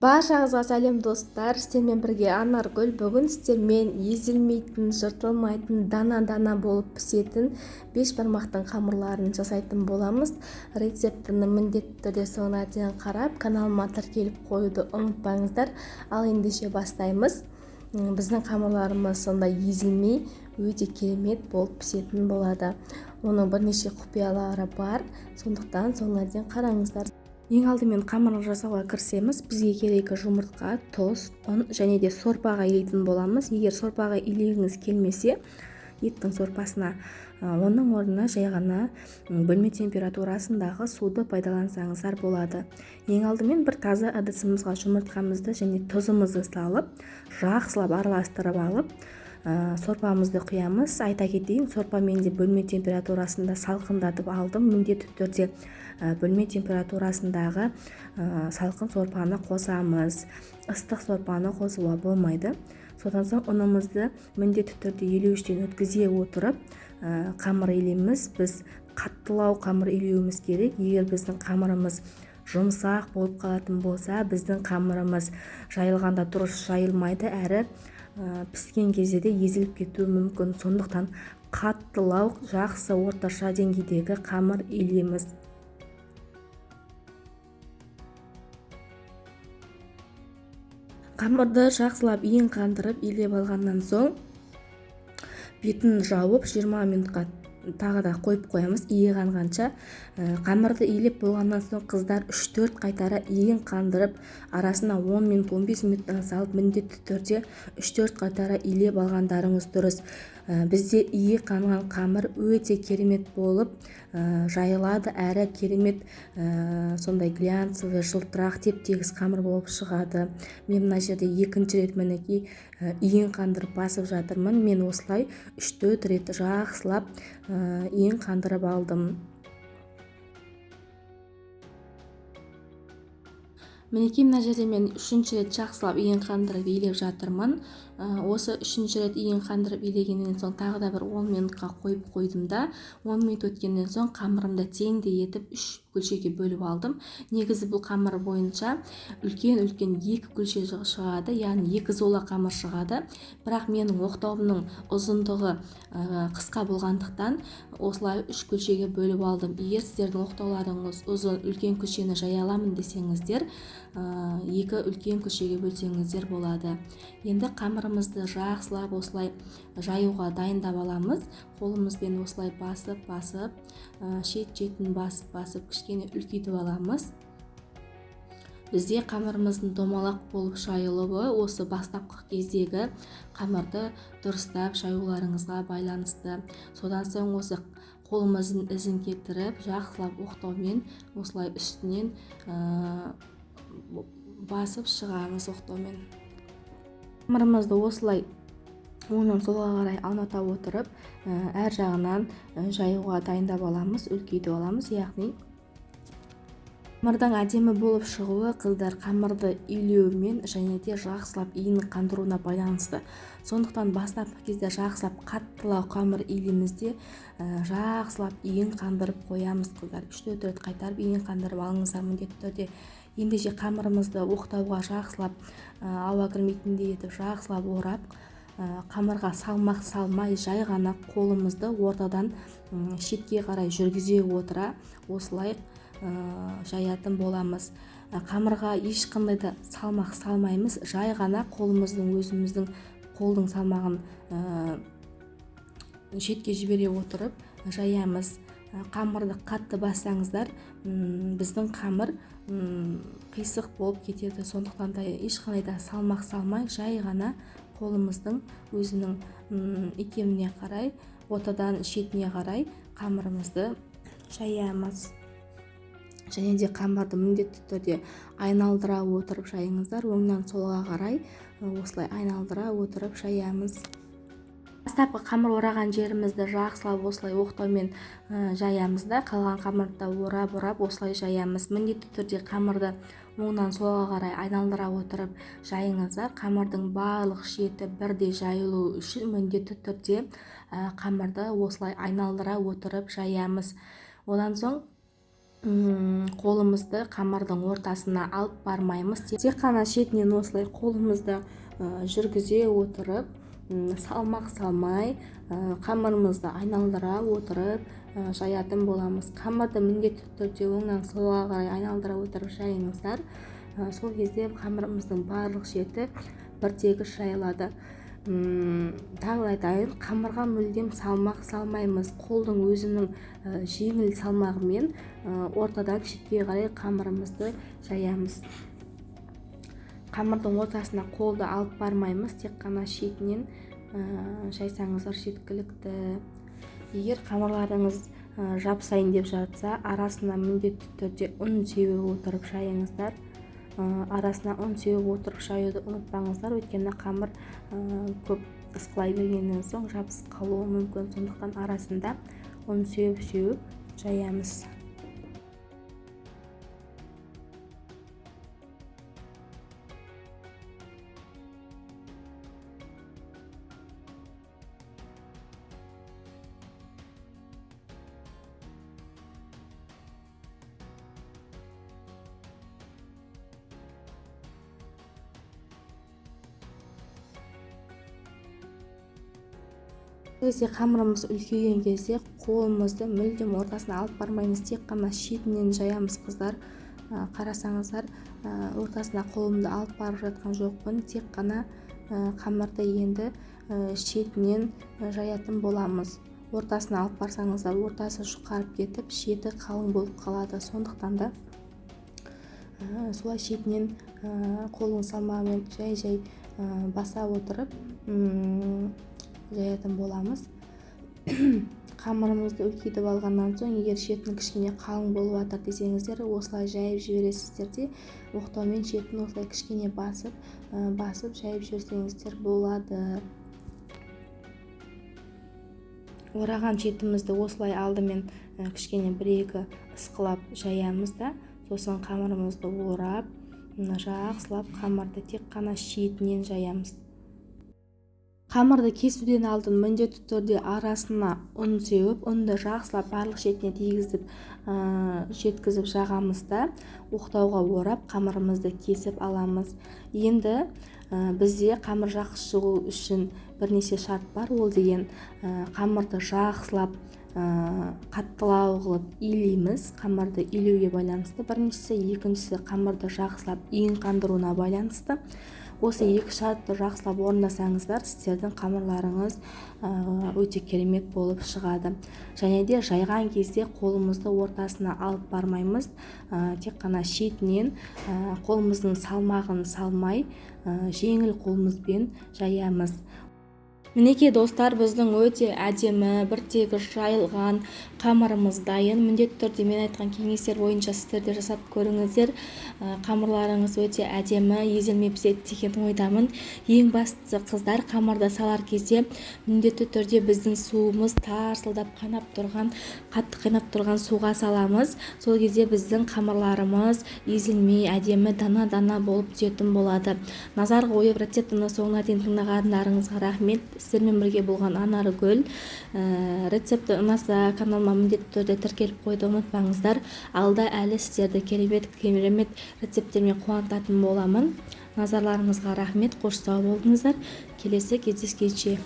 Баршаңызға сәлем достар, сіздермен бірге Анаргүл. Бүгін сіздермен езілмейтін, жыртылмайтын, дана-дана болып пісетін беш бармақтың қамырларын жасайтын боламыз. Рецептіні міндетті түрде соңына дейін қарап, каналыма тіркеліп қоюды ұмытпаңыздар. Ал ендеше бастаймыз. Біздің қамырларымыз сондай езілмей, өте керемет болып пісетін болады. Оның бірнеше құпиялары бар, сондықтан соңына дейін қараңыздар. Ең алдымен қамыр жасауға кірісеміз. Бізге керегі жұмыртқа, тұз, ұн және де сорпаға илейтін боламыз. Егер сорпаға илегіңіз келмесе, еттің сорпасына, оның орнына жай ғана бөлме температурасындағы суды пайдалансаңыздар болады. Ең алдымен бір таза ыдысымызға жұмыртқамызды және тұзымызды салып, жақсылап араластырып алып, сорпамызды құямыз. Айта кетейін, сорпа мен де бөлме температурасында салқындатып алдым. Міндетті түрде бөлме температурасындағы салқын сорпаны қосамыз. Ыстық сорпаны қосуға болмайды. Содан соң ұнымызды міндетті түрде елеуіштен өткізе отырып, қамыр илейміз. Біз қаттылау қамыр илеуіміз керек. Егер біздің қамырымыз жұмсақ болып қалатын болса, біздің қамырымыз жайылғанда дұрыс жайылмайды, әрі піскен кезде де езіліп кетуі мүмкін. Сондықтан қаттылау жақсы орташа деңгейдегі қамыр илейміз. Қамырды жақсылап иін қандырып илеп алғаннан соң бетін жауып 20 минутқа тағы да қойып қоямыз иі қанғанша. Қамырды илеп болғаннан соң қыздар 3-4 қайтара иін қандырып, арасына 10 минут, 15 минуттан салып, міндетті түрде 3-4 қайтара илеп алғандарыңыз дұрыс. Бізде иі қанған қамыр өте керемет болып, жайылады, әрі керемет, сондай глянцевый, жылтырақ, теп-тегіс қамыр болып шығады. Мен мына жерде екінші рет мінекей, иін қандырып басып жатырмын. Мен осылай 3-4 рет жақсылап, иін қандырып алдым. Мінекей мына жерде мен үшінші рет жақсылап иін қандырып илеп жатырмын. Осы үшінші рет иін қандырып илегеннен соң тағы да бір 10 минутқа қойып қойдым да, 10 минут өткеннен соң қамырымды теңдей етіп 3 күлшеге бөліп алдым. Негізі бұл қамыр бойынша үлкен-үлкен 2 күлше шығады, яғни 2 зола қамыр шығады. Бірақ менің оқтауымның ұзындығы, қысқа болғандықтан осылай 3 күлшеге бөліп алдым. Егер сіздердің оқтауларыңыз ұзын, үлкен күлшені жая аламын десеңіздер, 2 үлкен күлшеге бөлсеңіздер болады. Енді қамырымызды жақсылап осылай жаюға дайындап аламыз. Қолымызбен осылай басып-басып, шет-шетін басып-басып кішкене үлкейтіп аламыз. Бізде қамырымыздың домалақ болып жайылуы осы бастапқы кездегі қамырды дұрыстап жаюларыңызға байланысты. Содан соң осы қолымыздың ізін кетіріп, жақсылап оқтаумен осылай үстінен, басып шығамыз оқтаумен. Қамырымызды осылай оңнан солға қарай ауната отырып, әр жағынан жаюға дайындап аламыз, үлкейтіп аламыз. Яғни қамырдың әдемі болып шығуы қыздар қамырды илеумен және де жақсылап иін қандыруына байланысты. Сондықтан бастапқы кезде жақсылап қаттылау қамыр илейміз де, жақсылап иін қандырып қоямыз қыздар. 3-4 рет қайтарып иін қандырып алыңыздар міндетті түрде. Ендеше қамырымызды оқтауға жақсылап, ауа кірмейтіндей етіп жақсылап орап, қамырға салмақ салмай жай ғана қолымызды ортадан, шетке қарай жүргізе отыра осылай, жаятын боламыз. Қамырға ешқандай да салмақ салмаймыз, жай ғана қолымыздың өзіміздің қолдың салмағын, шетке жібере отырып жаямыз. Қамырды қатты бассаңыздар, біздің қамыр, қисық болып кетеді. Сондықтан да ешқандай да салмақ салмай жай ғана қолымыздың өзінің, икеміне қарай, ортадан шетіне қарай қамырымызды жаямыз. Және де қамырды міндетті түрде айналдыра отырып жайыңыздар, оңнан солға қарай осылай айналдыра отырып жаямыз. Бастапқы қамыр ораған жерімізді жақсылап осылай оқтаумен, жаямыз да, қалған қамырды да орап-орап осылай жаямыз. Міндетті түрде қамырды оңнан солға қарай айналдыра отырып жайыңыздар. Қамырдың барлық шеті бірдей жайылуы үшін міндетті түрде, қамырды осылай айналдыра отырып жаямыз. Одан соң Қолымызды қамырдың ортасына алып бармаймыз. Тек қана шетінен осылай қолымызды жүргізе отырып, салмақ салмай, қамырымызды айналдыра отырып жаятын боламыз. Қамырды міндетті түрде оңнан солға қарай айналдыра отырып жайыңыздар. Сол кезде қамырымыздың барлық шеті бір тегіс жайылады. Тағы айтайын, қамырға мүлдем салмақ салмаймыз. Қолдың өзінің жеңіл салмағымен ортадан шетке қарай қамырымызды жаямыз. Қамырдың ортасына қолды алып бармаймыз, тек қана шетінен жайсаңыздар жеткілікті. Егер қамырларыңыз жабысайын деп жатса, арасына міндетті түрде ұн сеуіп отырып жайыңыздар. Арасына ұн сеуіп отырып жаюды ұмытпаңыздар, өйткені қамыр көп ысқылай бергеннен соң жабысып қалуы мүмкін. Сондықтан арасында ұн сеуіп-сеуіп жаямыз. Кезде қамырымыз үлкейген кезде қолымызды мүлдем ортасына алып бармаймыз, тек қана шетінен жаямыз. Қыздар, қарасаңыздар, ортасына қолымды алып барып жатқан жоқпын, тек қана қамырды енді шетінен жаятын боламыз. Ортасына алып барсаңыздар, ортасы жұқарып кетіп, шеті қалың болып қалады. Сондықтан да солай шетінен қолың салмағымен жай-жай баса отырып жаятын боламыз. Қамырымызды үлкейтіп алғаннан соң, егер шетін кішкене қалың болып жатыр десеңіздер, осылай жайып жібересіздер де, оқтаумен шетін осылай кішкене басып жайып жіберсеңіздер болады. Ораған шетімізді осылай алдымен кішкене бір-екі ысқылап жаямыз да, сосын қамырымызды орап, жақсылап қамырды тек қана шетінен жаямыз. Қамырды кесуден алдын міндетті түрде арасына ұн сеуіп, ұнды жақсылап барлық шетіне тигізіп, жеткізіп жағамыз да, оқтауға орап қамырымызды кесіп аламыз. Енді бізде қамыр жақсы шығу үшін бірнеше шарт бар. Ол деген қамырды жақсылап қаттылау қылып илейміз. Қамырды илеуге байланысты біріншісі, екіншісі қамырды жақсылап иін қандыруына байланысты. Осы екі шартты жақсылап орындасаңыздар, сіздердің қамырларыңыз өте керемет болып шығады. Және де жайған кезде қолымызды ортасына алып бармаймыз, тек қана шетінен қолымыздың салмағын салмай, жеңіл қолымызбен жаямыз. Мінекей достар, біздің өте әдемі, бір тегіс жайылған қамырымыз дайын. Міндетті түрде мен айтқан кеңестер бойынша сіздер де жасап көріңіздер. Қамырларыңыз өте әдемі, езілмей піседі деген ойдамын. Ең бастысы, қыздар, қамырды салар кезде міндетті түрде біздің суымыз тарсылдап қайнап тұрған, қатты қайнап тұрған суға саламыз. Сол кезде біздің қамырларымыз езілмей, әдемі, дана-дана болып түсетін болады. Назар қойып рецептімді соңына дейін тыңдағандарыңызға рахмет. Сіздермен бірге болған Анаргүл. Рецепті ұнаса, каналыма міндетті түрде тіркеліп қоюды ұмытпаңыздар. Алда әлі сіздерді керемет рецепттермен қуантатын боламын. Назарларыңызға рахмет. Қош сау болыңыздар. Келесі кездескенше.